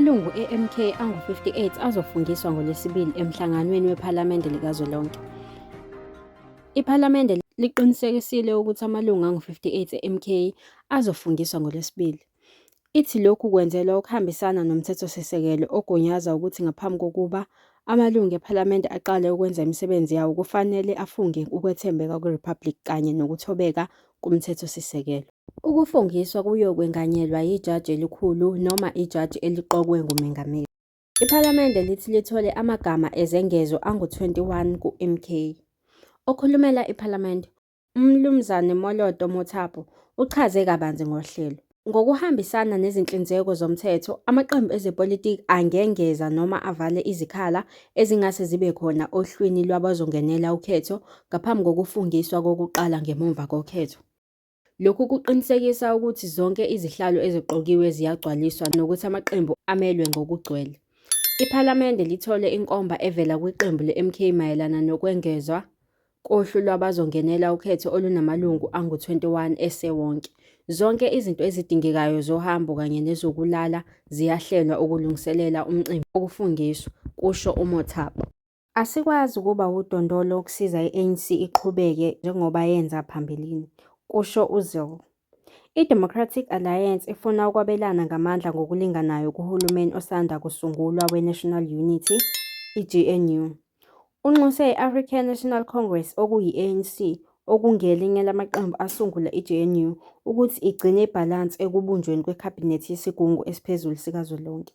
Amalungu e-MK angu-58 azofungiswa ngoLwesibili emhlanganweni wePhalamende likazwelonke. IPhalamende liqinisekisile ukuthi amalungu angu-58 e-MK azofungiswa ngoLwesibili. Ithi lokhu kwenzelwa ukuhambisana noMthethosisekelo ogunyaza ukuthi ngaphambi kokuba amalungu ePhalamende aqale ukwenza imisebenzi yawo kufanele afunge ukwethembeka kwiRiphabhlikhi kanye nokuthobeka kuMthethosisekelo. Ukufungiswa kuyokwenganyelwa yiJaji Elikhulu noma ijaji eliqokwe nguMengameli. Iphalamende lithi lithole amagama ezengezo angu-21 ku-MK. Okhulumela iPhalamende, uMnumzane Moloto Mothapo, uchaze kabanzi ngohlelo. Ngokuhambisana nezinhlinzeko zomthetho, amaqembu ezepolitiki angengeza noma avale izikhala ezingase zibe khona ohlwini lwabazongenela ukhetho ngaphambi kokufungiswa kokuqala ngemuva kokhetho. Lokhu kuqinisekisa ukuthi zonke izihlalo eziqokiwe ziyagcwaliswa nokuthi amaqembu amelwe ngokugcwele. Iphalamende lithole inkomba evela kwiqembu le-MK mayelana nokwengezwa kohlu lwabazongenela ukhetho olunamalungu angu-21 esewonke. Zonke izinto ezidingekayo zohambo kanye nezokulala ziyahlelwa ukulungiselela umcimbi wokufungiswa, kusho uMothapo. Asikwazi ukuba wudondolo ukusiza i-ANC iqhubeke njengoba yenza phambilini, kusho uZille. I-Democratic Alliance ifuna ukwabelana ngamandla ngokulinganayo kuhulumeni osanda kusungulwa weNational Unity, i-GNU. Unxuse i-African National Congress, okuyi-ANC, okungelinye lamaqembu asungula i-GNU, ukuthi igcine ibhalansi ekubunjweni kwekhabhinethi yesigungu esiphezulu sikazwelonke.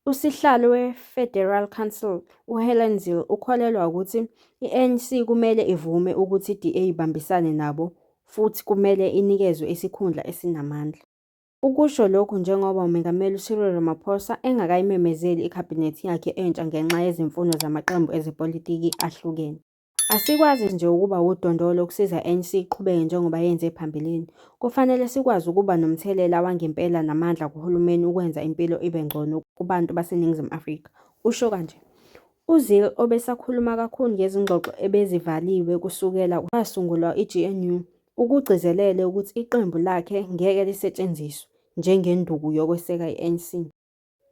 Usihlalo weFederal Council uHelen Zille ukholelwa ukuthi i-ANC kumele ivume ukuthi i-DA ibambisane nabo futhi kumele inikezwe isikhundla esinamandla. Ukusho lokhu njengoba uMengameli uCyril Ramaphosa engakayimemezeli ikhabhinethi yakhe entsha ngenxa yezimfuno zamaqembu ezepolitiki ahlukene. Asikwazi nje ukuba wudondolo ukusiza i-ANC iqhubeke njengoba yenze phambilini. Kufanele sikwazi ukuba nomthelela wangempela namandla kuhulumeni ukwenza impilo ibe ngcono kubantu baseNingizimu Afrika, usho kanje. UZille obesakhuluma kakhulu ngezingxoxo ebezivaliwe kusukela kwasungulwa iGNU, ukugcizelele ukuthi iqembu lakhe ngeke lisetshenziswe njengenduku yokweseka i-ANC.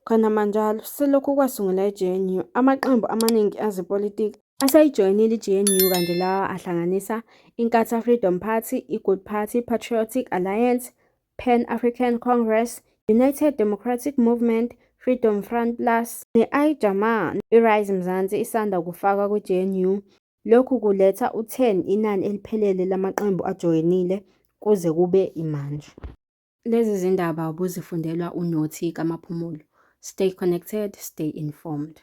Khonamanjalo, selokhu kwasungulwa iGNU, amaqembu amaningi ezepolitiki aseyijoyinile iGNU kanti lawa ahlanganisa Inkatha Freedom Party, iGood Party, Patriotic Alliance, Pan African Congress, United Democratic Movement, Freedom Front Plus ne-I-Jamaa. I-Rise Mzansi isanda kufakwa kwiGNU. Lokhu kuletha u-10 inani eliphelele lamaqembu ajoyinile kuze kube imanje. Lezi zindaba ubuzifundelwa uNothi kaMaphumulo. Stay connected, stay informed.